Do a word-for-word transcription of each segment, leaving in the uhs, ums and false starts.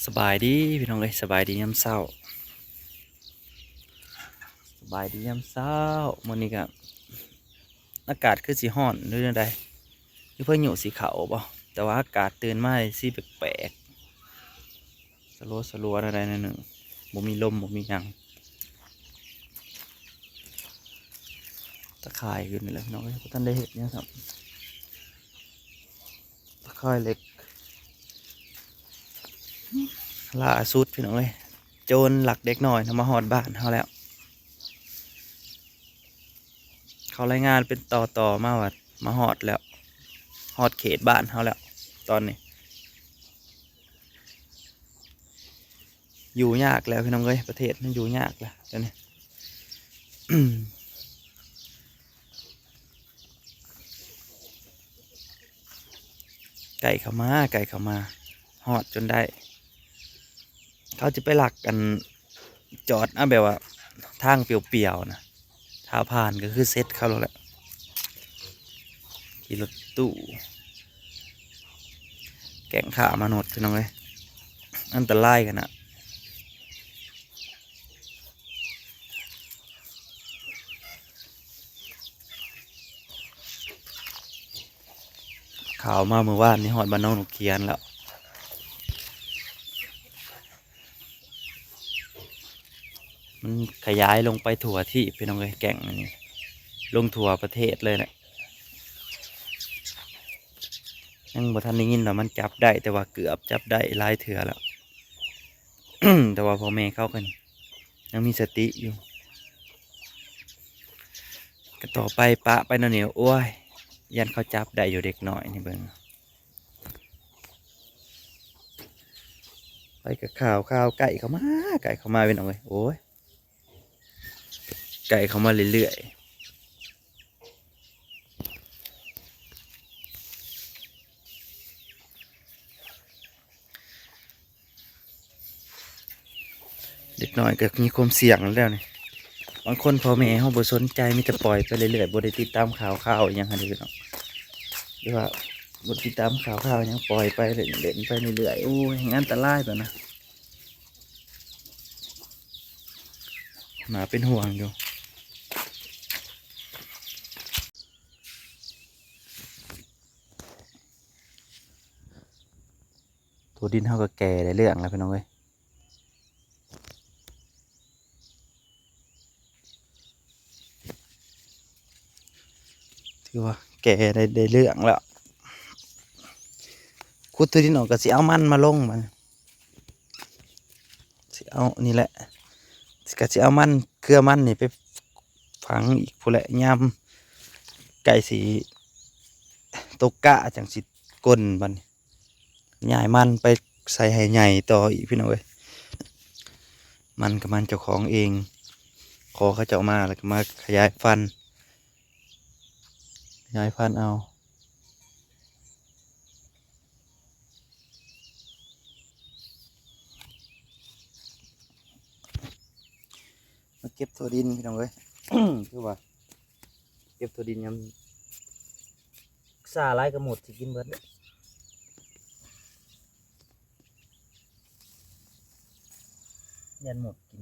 สบายดีพี่น้องเอ้ย สบายดียามเช้า สบายดียามเช้า มื้อนี้ก็อากาศคือสิร้อนหรือจั่งใด คือพายุสิเข้าบ่ แต่ว่าอากาศตื่นมาสิแปลกๆ สลัวๆ อะไรหน่อยหนึ่ง บ่มีลม บ่มีหยัง ตะข่ายขึ้นนี่แหละพี่น้องเอ้ย บ่ทันได้เฮ็ดหยังซ้ำ ตะข่ายเหล็ก ล่าสุดพี่น้องเอ้ย โจรลักเด็กน้อยนะ มาฮอดบ้านเฮาแล้ว เขารายงานเป็นต่อๆ มาว่ามาฮอดแล้ว ฮอดเขตบ้านเฮาแล้ว ตอนนี้ อยู่ยากแล้วพี่น้องเอ้ย ประเทศมันอยู่ยากแล้วเดี๋ยวนี้ ใกล้เข้ามา ใกล้เข้ามา ฮอดจนได้ เขาจะไปลักอัน จอดเอาแบบว่า ทางเปลี่ยวๆ นะ ถ้าผ่านก็คือเสร็จเขาแล้วแหละ ขี่รถตู้ แก๊งค้ามนุษย์พี่น้องเอ้ย อันตรายขนาด ข่าวมาเมื่อวานนี้ฮอดบ้านน้องนกเขียนแล้ว มันขยายลงไปทั่วที่พี่น้องเอ้ย แก๊งอันนี้ ลงทั่วประเทศเลยแหละ ยังบ่ทันได้ยินว่ามันจับได้ แต่ว่าเกือบจับได้หลายเทื่อแล้ว แต่ว่าพ่อแม่เขากันยังมีสติอยู่ ก็ต่อไปปะไปเนาะเนี่ย โอ้ย ย่านเขาจับได้อยู่เด็กน้อยนี่เบิ่ง ไปกับข่าว ข่าวใกล้เข้ามา ใกล้เข้ามาพี่น้องเอ้ย โอ้ย ใกล้เข้ามาเรื่อยๆ เด็กน้อยก็มีความเสี่ยงแล้วนี่ บางคนพ่อแม่เขาบ่สนใจ มีแต่ปล่อยไปเรื่อยๆ บ่ได้ติดตามข่าวข่าวอิหยังหั้นเด้พี่น้อง หรือว่าบ่ติดตามข่าวข่าวอิหยัง ปล่อยไปเล่นๆ ไปเรื่อยๆ โอ้ย อันตรายตัวนะ น่าเป็นห่วงอยู่ ตัวดินเขาก็แก่ได้เรื่องแล้วพี่น้องเอ้ย ถือว่าแก่ได้ ได้เรื่องแล้ว ขุดตัวดินออกก็สิเอามันมาลงมัน สิเอานี่แหละ ก็สิเอามัน เครือมันนี่ไปฝังอีกพู้นแหละ ยามใกล้สิตกกะจั่งสิกลนบัดนี้ ย้ายมันไปใส่ให้ใหญ่ต่ออีกพี่น้องเอ้ย มันกับมันเจ้าของเอง ขอเขาเจ้ามาแล้วก็มาขยายพันธุ์ ขยายพันธุ์เอา มาเก็บถั่วดินพี่น้องเอ้ย คือว่า เก็บถั่วดินยาม ซ่าหลายก็หมดสิกินเบิด ย่านหมดกิน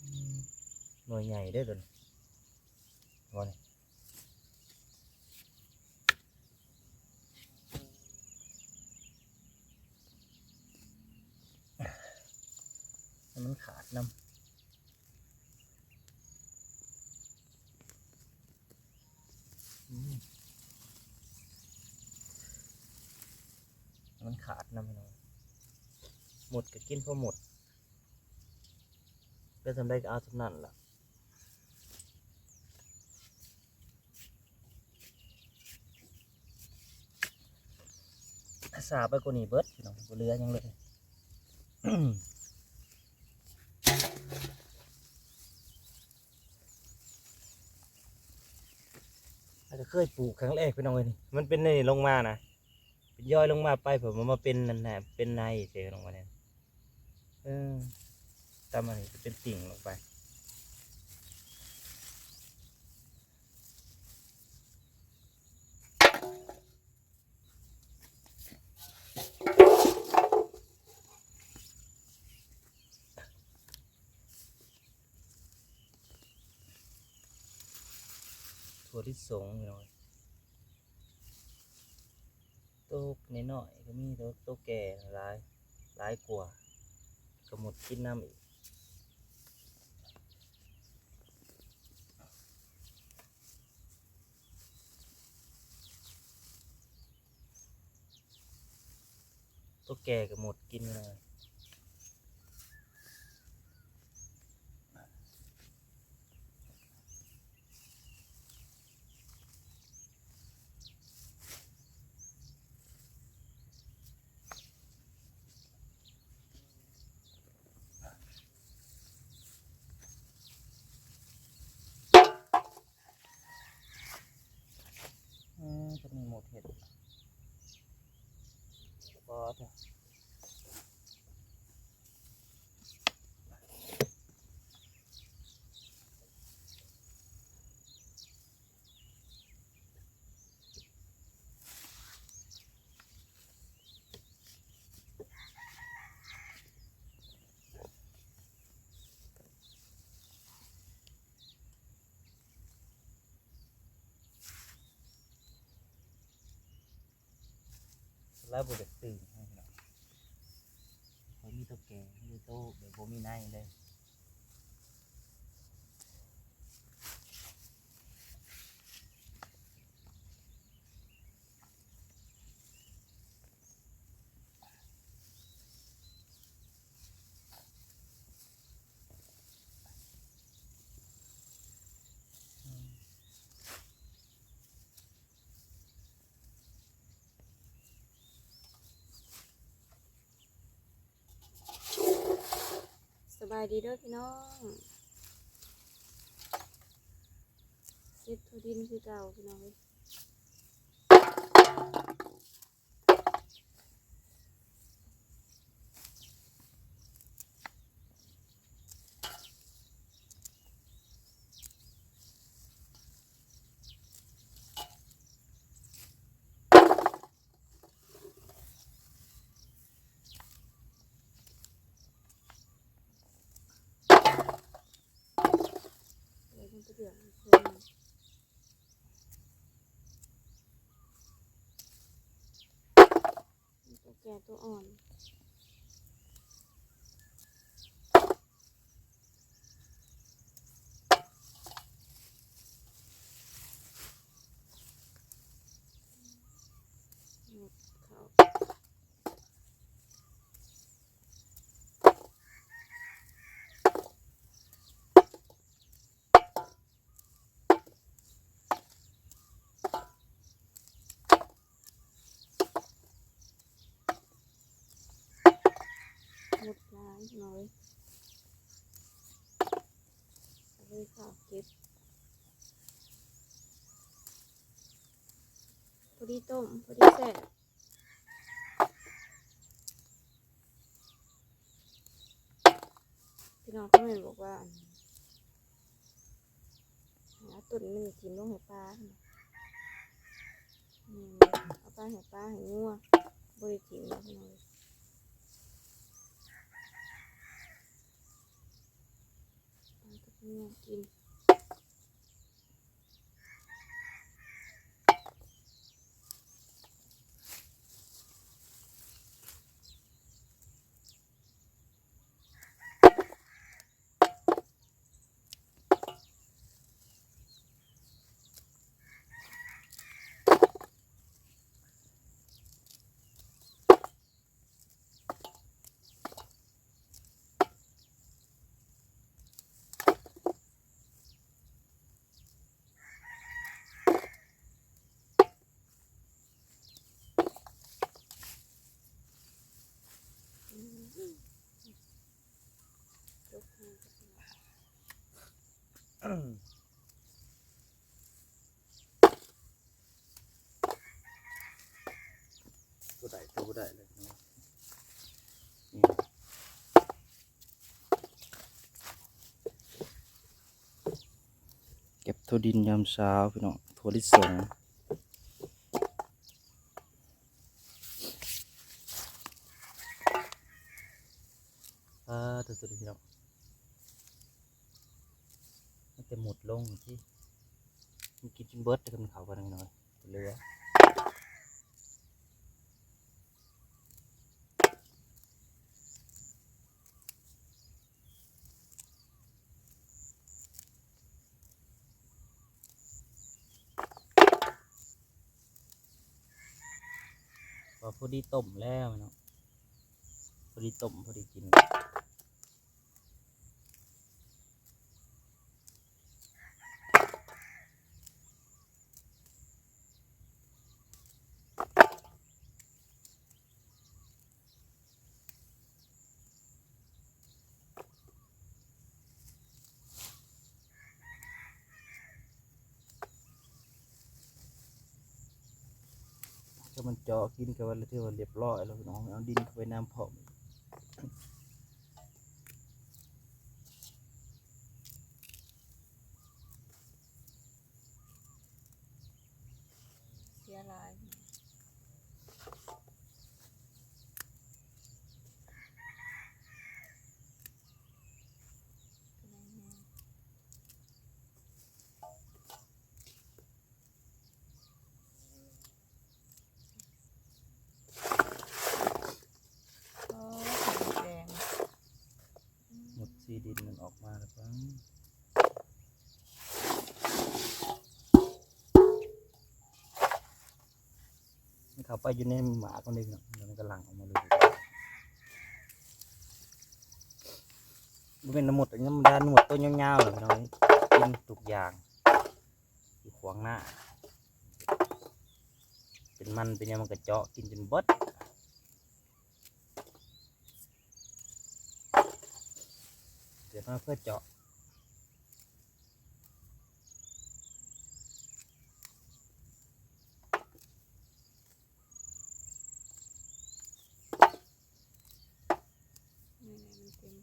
อืม หน่วยใหญ่เด้อตัวนี้ ว่านี่ ให้มันขาดนำ อืม มันขาดนำพี่น้อง หมดก็กินพอหมด ได้ส่ำใดก็เอาส่ำนั้นล่ะ ซ่าไปกว่านี้เบิดพี่น้อง บ่เหลือหยังเลย อาจจะเคยปลูกครั้งแรกพี่น้องเอ้ยนี่ มันเป็นนี่ลงมานะ เป็นย้อยลงมาไป ผมมันมาเป็นนั่นแหละ เป็นในเสียลงมาเนี่ย เออ ตามมันจะเป็นติ่งลงไป ตัวที่สองพี่น้อง ตัวน้อยๆก็มี ตัว ตัวแก่หลาย หลายกว่า ก็หมดกินน้ำอีก ตัวแก่ก็หมดกินเลย อืม จะมีหมดเห็ด ก็เถอะ แล้วบ่ได้ตื่นให้เนาะ บ่มีตัวแก่ มีแต่โตแบบบ่มีในเลย สบายดีเด้อพี่น้อง เก็บทั่วดินคือเก่าพี่น้องเอ้ย เดี๋ยวมันจะเหลืองอีกเพิ่มหนึ่ง ตัวแก่ตัวอ่อน หมดเขา หมดหลายหน่อย เอาไปฝากเก็บ พอดีต้ม พอดีแซ่บ พี่น้องคอมเมนต์บอกว่า อัน เอาต้นหนึ่งถิ่มลงให้ปลา อืม เอาปลาให้ปลาให้งัว บ่ได้ถิ่มแล้วพี่น้อง ปลากับงัวกิน ตัวใดตัวบ่ได้เลยเนาะ นี่ เก็บถั่วดินยามเช้าพี่น้อง ถั่วลิสง อ่า ตัวสุดพี่น้อง มันจะหมดลงที่ มันกินจนเบิดเลย มันเขาไปหน่อยๆ เหลือ ก็พอดีต้มแล้วเนาะ พอดีต้ม พอดีกิน ถ้ามันเจาะกินก็ว่าถือว่าเรียบร้อยแล้วพี่น้อง เอาดินเข้าไปน้ำพร้อม เสียหลาย โอ้ แดง หมดซีดินมันออกมาแล้วปัง มันเข้าไปอยู่ในหมากมันเลยเนาะ แล้วมันก็หลั่งออกมาเลย มันเป็นน้ำหมด น้ำดานหมดตัวยาวๆเลยพี่น้อง กินทุกอย่าง อยู่ขวางหน้า เป็นมันเป็นหยังมันก็เจาะกินจนเบิด เกิดมาเพื่อเจาะ นี่ไงมันเต็ม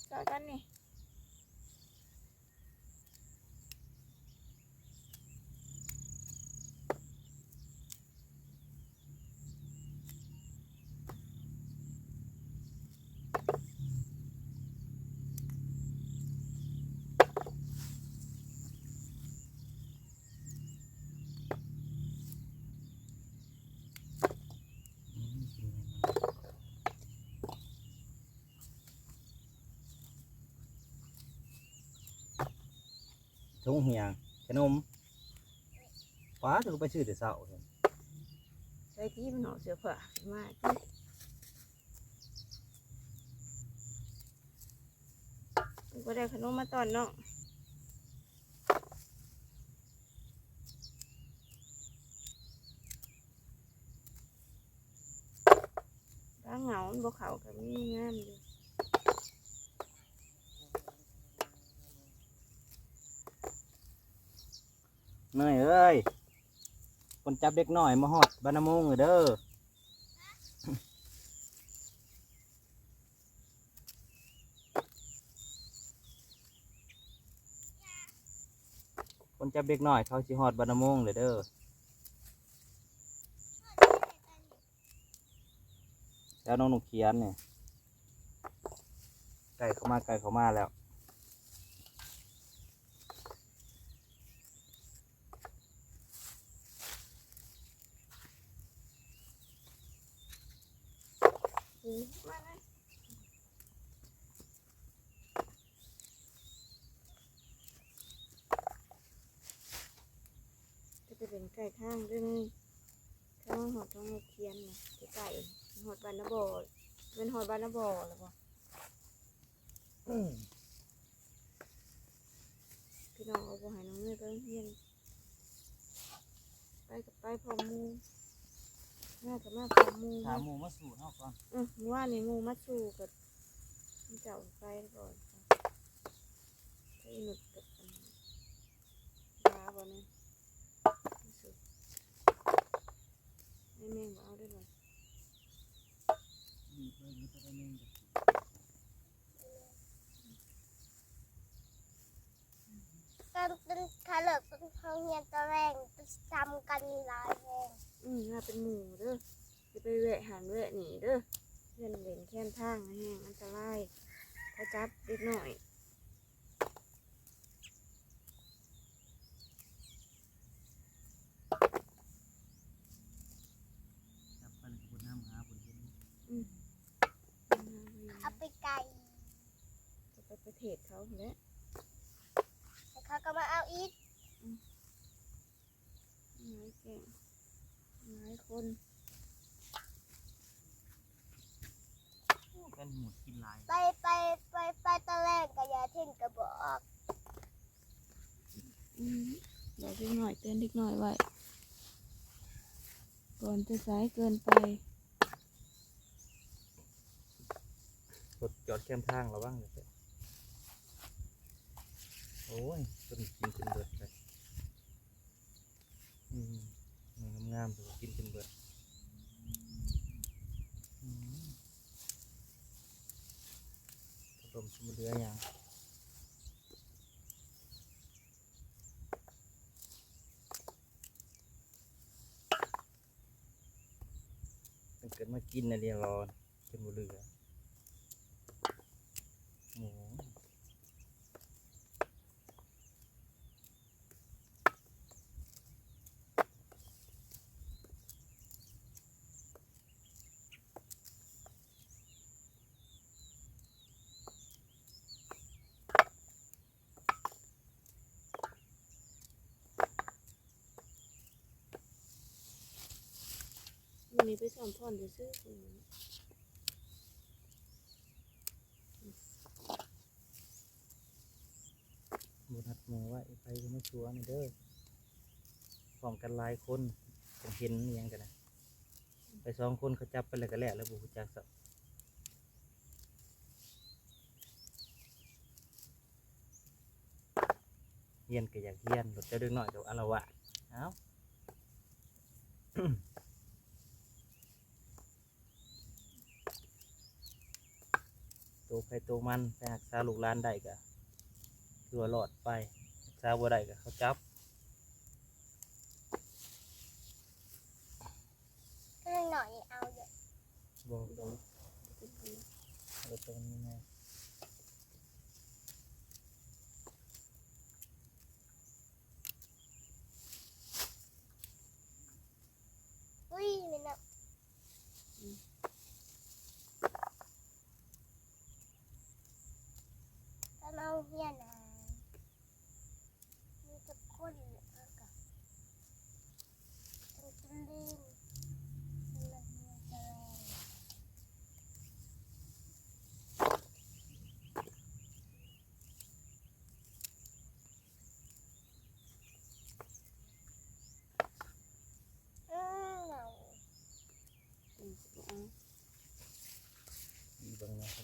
เจาะกันนี่ ถุงเหียง ขนม ป้าจะไปซื้อแต่เช้าเถอะ ใส่ที่มันห่อเสื้อผ้ามาที่ ก็ได้ขนมมาตอนเนาะ ปลาเหงามันบ่เข้ากับมีงามอยู่ เนยเอ้ย คนจับเด็กน้อยมาฮอดบ้านนาโมงเลยเด้อ คนจับเด็กน้อยเขาสิฮอดบ้านนาโมงเลยเด้อ แล้วน้องนกเขียนเนี่ย ใกล้เข้ามา ใกล้เข้ามาแล้ว อืม มาเลย ก็จะเป็นใกล้ทางเด้อนี่ ทางฮอดทางนกเขียนน่ะ ใกล้ๆ ฮอดบ้านนาบ่อ แม่นฮอดบ้านนาบ่อแล้วบ่ อืม พี่น้องเอาบ่ให้น้องเนยไปโรงเรียน ไปกับไปพร้อมหมู่ มากับมาพร้อมหมู่ ถามหมู่มาสู่เฮาก่อน อือ เมื่อวานนี้หมู่มาสู่กับเจ้าไปก่อน ไปอีหนุดกับอันดาบ่เนี่ย มาสู่ แม่แม่งบ่เอาได้บ่ อืม เออ มันจะได้แม่งแบบ ตอนเป็นคาเลิกเป็นโรงเรียนตอนแรกจะทำกันหลายแห่ง อืม มาเป็นหมู่เด้อ อย่าไปแวะหันแวะนี่เด้อ เพื่อนเล่นแค่นทางแห่งอันตราย จับเด็กน้อย จับไปเลยคุณน้ำหาคุณเห็น อืม เอาไปไกล ก็ไปประเทศเขาแหละ แล้วเขาก็มาเอาอีก อืม หลายแก่ง หลายคน โอ้กันหมดกินหลาย ไปไปไปไปตะแลงกะยาเท่นกะบอก อืม บอกเด็กน้อย เตือนเด็กน้อยไว้ ก่อนจะสายเกินไป รถจอดแคมทางระวังเลย โอ้ย ต้นกินจนเบิดเลย อืม งามๆ แต่ว่ากินจนเบิด อืม ขนมสมุนเดืออย่าง มันเกิดมากินนะเดียวรอน จนบ่เหลือ โอ้โห มื้อนี้ไปซ้อมฟ้อนซื่อๆ มื้อนี้ บ่นัดหมู่ไว้ ไปก็มาชวนเด้อ พร้อมกันหลายคน จั่งเห็นอิหยังกันนะ ไปสองคนเขาจับไปแล้วก็แล้ว แล้วบ่รู้จักซ้ำ เฮียนก็อยากเฮียน รถเจ้าเด็กน้อยก็อาละวาด เอ้า โตไผโตมัน ไปรักษาลูกหลานได้ก็ถือว่ารอดไป รักษาบ่ได้ก็เขาจับ หน่อยเอาเยอะ บ่ บ่ เอาตรงนี้นะ อุ้ย มันอะ อืม ตอนเอาเฮียนนะ มีแต่คนแล้วก็ ทั้งจะเล่น ทั้งจะแรง อืม อืม เอา อีกเบิ่งนะครับ